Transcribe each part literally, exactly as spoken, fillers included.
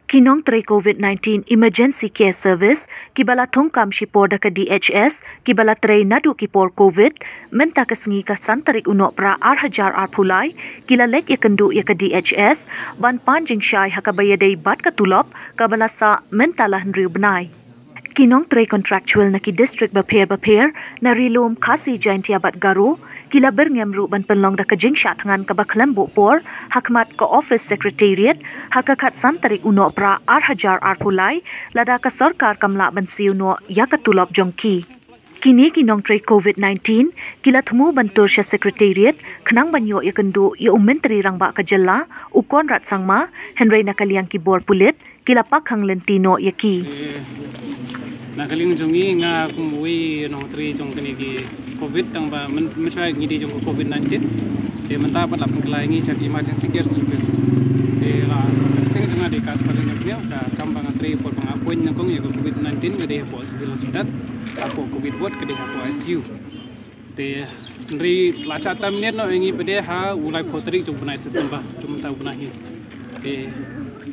Ki nongtrei COVID nineteen Emergency Care Service kiba la thungkam shipor da ka D H S kiba la trei naduh ki por COVID, mynta ka sngi ka san tarik u Nohprah ar hajar arphew lai, ki la leit ïakynduh ïa ka D H S ban pan jingshai ha kaba ïadei bad ka tulop kaba la sah mynta la hynriew bnai. Ki nongtrei contractual na ki district bapher bapher na Ri Lum, Khasi Jaintia bad Garo ki la byrngem ruh ban pynlong da ka jingshah thngan kaba khlem buh por ha khmat ka office secretariat ha ka khatsan tarik u Nohprah ar hajar arphew lai, lada ka sorkar kam lah ban siew noh ïa ka tulop jong ki. Kine ki nongtrei COVID nineteen ki la thmu ban tur sha secretariat khnang ban ïoh ïakynduh ïa u Myntri Rangbah ka jylla u Conrad Sangma, hynrei na ka liang ki bor pulit ki la pakhang lynti noh ïa ki. Eh, na ka liang jong ngi, nga kum uwei u nongtrei jong kine ki COVID, tang ba myn-, mynshuwa ngi dei jong ka COVID nineteen. Te mynta pat la pynkylla ïa ngi sha ka Emergency Care Service. Te la, teng jong nga dei ka Superintendent of Health, ka kam ba nga trei por ba nga appoint nyngkong ïa ka COVID nineteen, nga dei hapoh Civil Hospital, hapoh COVID ward, ka dei hapoh I C U. Te hynrei la shah terminate noh ïa ngi pat de ha u laiphew tarik jong u bnai September, jong mynta u bnai hi. Te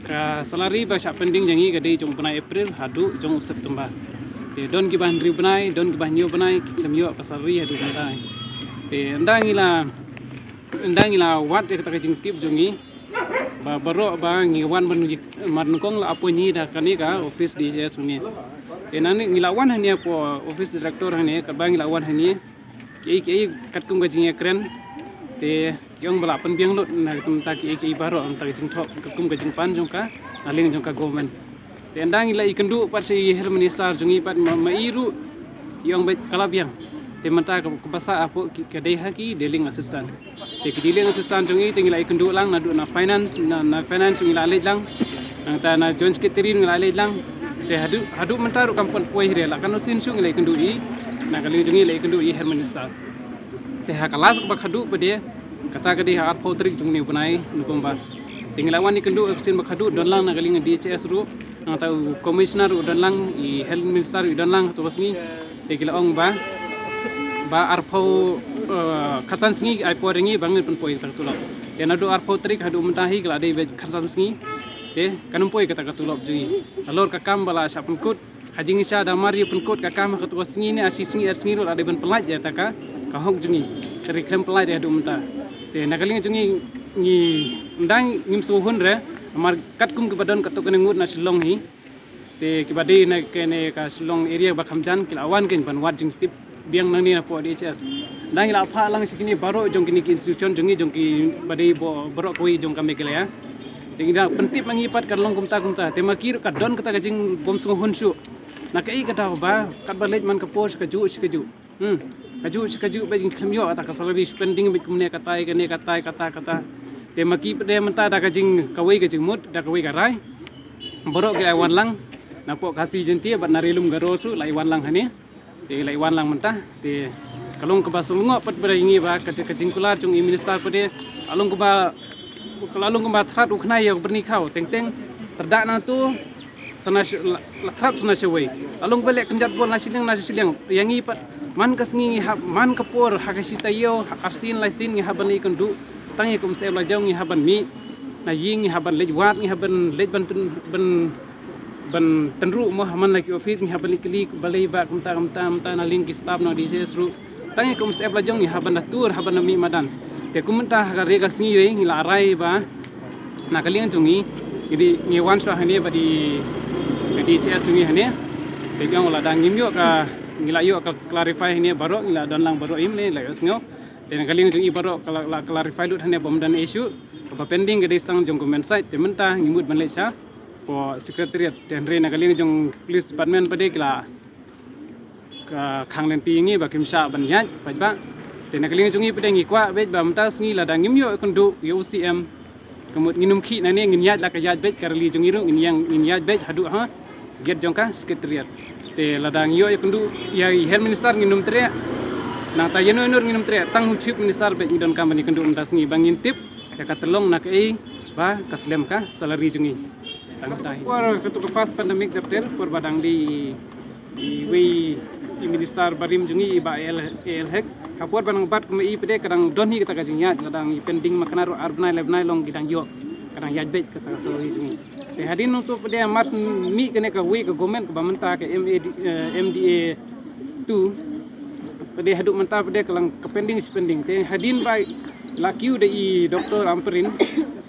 ka salary ba shah pending jong ngi ka dei jong u bnai April haduh jong u September. Te don kiba hynriew bnai, don kiba hynñiew bnai, ki khlem ïoh ka salary haduh mynta. Te ynda ngi la, ynda ngi la wad ïa kata ka jingtip jong ngi, ba baroh ba ngi wan ban ngi, mar nyngkong la appoint ngi da kane ka office D H S hangne. Te nangne ngi la wan hangne hapoh office director hangne, katba ngi la wan hangne, kiei kiei katkum ka jingïakren, te ki ong ba la pynbiang lut na ka bynta kiei kiei baroh, na ka bynta ka jingthoh katkum ka jingpan jong ka, na liang jong ka government. Te ynda ngi la ïakynduh pat sha i Health Minister jong ngi pat ma, ma i ruh i ong ba ka la biang. Te mynta ka, kaba sah hapoh ki, ka dei ha ki dealing assistant. Te ki dealing assistant jong ngi te ngi la ïakynduh lang naduh na finance, na, na finance ngi la leit lang. Nangta na joint secretary ngi la leit lang. Te haduh, haduh mynta ruh kam poi hi re, la katno sien shuh ngi la ïakynduh i. Na ka liang jong ngi la ïakynduh i Health Minister. Te ha ka last ba khadduh pat de, kata ka dei ha arphew tarik jong une u bnai November. Te ngi la wan ïakynduh ka sien ba khadduh, don lang na ka liang D H S ruh, nangta u commissioner ruh don lang, i Health Minister ruh don lang, hato ba sngi. Te ki la ong ba, ba arphew, eh, khatsan sngi ai por ïa ngi ba ngin pynpoi ïa ka tulop. Te naduh arphew tarik haduh mynta hi ka la dei beit khatsan sngi. Te kan ym poi kata ka tulop jong ngi. Halor ka kam ba la shah pynkut, ha jingshisha da mar ïa pynkut ka kam ha kato ka sngi ne, ar shi sngi, ar sngi ruh la dei ban pynlait ïa kata ka, ka hok jong ngi. Ka ri khlem pynlait ïa haduh mynta. Te na ka liang jong ngi, ngi, ynda ngim sngewhun re, namar katkum kiba don katto katne ngut na Shillong hi. Te kiba dei na kane ka Shillong area ba kham jan ki la wan kein ban wad jingtip biang nangne hapoh D H S. Ynda ngi la phah lang sha kine baroh jong kine ki institution jong ngi, jong kiba dei bo-, baroh kawei jong ka Meghalaya. Te ngi da pyntip ma ngi pat ka long kumta kumta. Te ma ki ruh ka don kata ka jingbym sngewhun shuh. Na kaei kata ba, katba leit man ka por sha kajuh sha kajuh. Hmm. Kajuh sha kajuh beit, ngi khlem ïoh kata ka salary, spending beit kumne katai, kane katai, kata, kata. Te ma ki pat de mynta da ka jing, kawei ka jingmut, da kawei ka rai. Baroh ki la wan lang. Napoh Khasi Jaintia bad na Ri Lum Garo ruh la wan lang hangne. Te la wan lang mynta. Te ka long kaba sngewlyngngoh pat ba ïa ngi ba ka, ka jingkular jong i minister pat de. Ka long kaba, ka long kaba thrad u khnai ïa u byrni khaw. Teng teng tyrda na tu, sa na sh-, la, la thrad sa na shawei. La long ba leh kynjat bor na shiliang na shiliang. Ïa ngi pat man ka sngi ngi hap, man ka por ha ka shi taïew, ha arsien laisien ngi hap ban ïakynduh. Tang ïa ka umsyep la jong ngi hap ban mih na ïing, ngi hap ban leit wad, ngi hap ban leit ban tyn-, ban, ban tynruh mo ha man la ki office, ngi hap ban leit kylli balei ba kumta kumta kumta na liang ki staff na D H S ruh. Tang ïa ka umsyep la jong ngi hap ban da tur, hap ban da mih madan. Te kum mynta ha ka re ka sngi re ngi la rai ba na ka liang jong ngi, ngi dei ngi wan shuwa hangne bad i, i D H S jong ngi hangne. Te ki ong lada ngim ïoh ka, ngi la ïoh ka clarify hangne baroh, ngi la don lang baroh im ne la ïohsngew. Te na ka liang jong i baroh ka la, la clarify lut hangne bym don issue. Kaba pending ka dei tang jong government side, te mynta ngi mut ban leit sha hapoh secretariat. Te hynrei na ka liang jong police department pat de ki la ka khang lynti ïa ngi ba kim shah ban ïaid paidbah. Te na ka liang jong ngi pat de ngi kwah beit ba mynta sngi lada ngim ïoh ïakynduh ïa u C M, ka mut ngin ym khih nangne, ngin ïaid la ka ïaid beit, ka rally jong ngi ruh ngin ïeng, ngin ïaid beit haduh ha gate jong ka secretariat. Te lada ngi ïoh ïakynduh ïa i health minister ngin ym treh. Nangta ïa no ïa no ngin ym treh, tang u chief minister beit ngi donkam ban ïakynduh mynta sngi ba ngin tip ïa ka tyllong na kaei ba ka slem ka salary jong ngi. Tang mynta hi. Por kato ka first pandemic dep ter, por ba dang dei Iwei i minister barim jong ngi i Bah A L, A L Hek. Ka por ba nang bat kum i pat de ka dang don hi kata ka jingïaid, ka dang i pending ma kane ruh ar bnai le bnai long ki dang ïoh. Ka dang ïaid beit kata ka salary jong ngi. Te hadien nangto pat de mar shu mih kane kawei ka government kaba mynta ka M A D, eh, M D A two. Pat de haduh mynta pat de ka long ka pending shi pending. Te hadien ba la kiew da i Doctor Ampareen,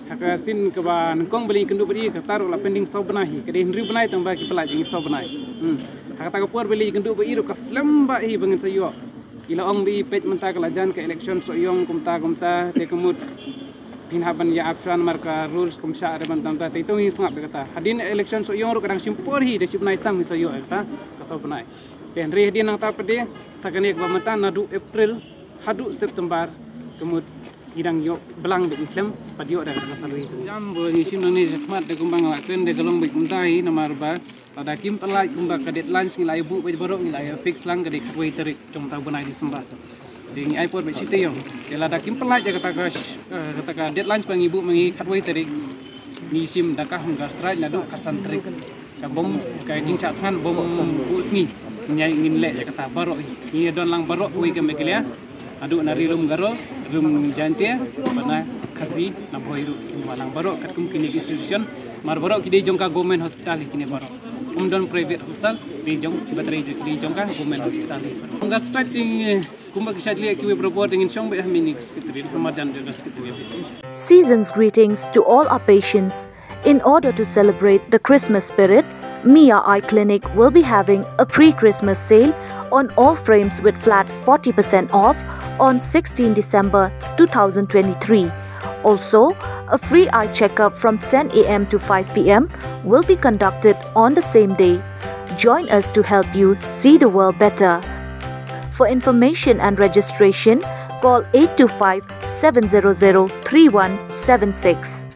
ha ka sien kaba nyngkong ba la ïakynduh bad i, kata ruh la pending saw bnai hi. Ka dei hynriew bnai tang ba ki pyllait ïa ngi saw bnai. Hmm. Ha kata ka por ba la ïakynduh bad i ruh ka slem bha hi ba ngin sa ïoh. I la ong ba i peit mynta ka la jan ka election Sohiong kumta kumta, te ka mut phin hap ban ïa ap shuwa namar ka rules kum shah re ban tam ta, te to ngi sngap ïa kata. Hadien election Sohiong ruh ka dang shim por hi, da shi bnai tam ngi sa ïoh ïa kata ka saw bnai. Te hynrei hadien nangta pat de, sa kane kaba mynta naduh April haduh September, ka mut ngi dang ïoh blang bad ngi khlem pat ïoh da ka salary jong ngi. Jam ba ngi shim nangne shakhmat da kumba nga la kren da ka long bad kumta hi namar ba lada kim pyllait kumba ka deadlines ngi la ïa buh bad baroh ngi la ïa fix lang ka dei khatwei tarik jong mynta u bnai December. Te ngi ai por bad shi taïew. Te lada kim pyllait da kata ka, eh, kata ka deadlines ba ngi buh ma ngi khatwei tarik, ngi shim da ka hunger strike naduh khatsan tarik. Ka bym, ka jingshah thngan bym buh sngi. Ngi ngin leh ïa kata baroh hi. Ngi don lang baroh kawei ka Meghalaya. Haduh na Ri Lum Garo, Ri Lum Jaintia, bad na Khasi, na Bhoi ruh, kin wan lang baroh katkum kine ki institution. Mar baroh ki dei jong ka government hospital hi kine baroh. Ym don private hospital, dei jong, kiba trei ki dei jong ka government hospital hi. Hunger strike te, eh, kumba ki shait leh kiwei para bor te ngin shong beit ha mini secretary, ha marjan general secretary. Season's greetings to all our patients. In order to celebrate the Christmas spirit, Mia Eye Clinic will be having a pre-Christmas sale on all frames with flat forty percent off on sixteenth December two thousand twenty-three. Also, a free eye checkup from ten A M to five P M will be conducted on the same day. Join us to help you see the world better. For information and registration, call eight two five, seven zero zero, three one seven six.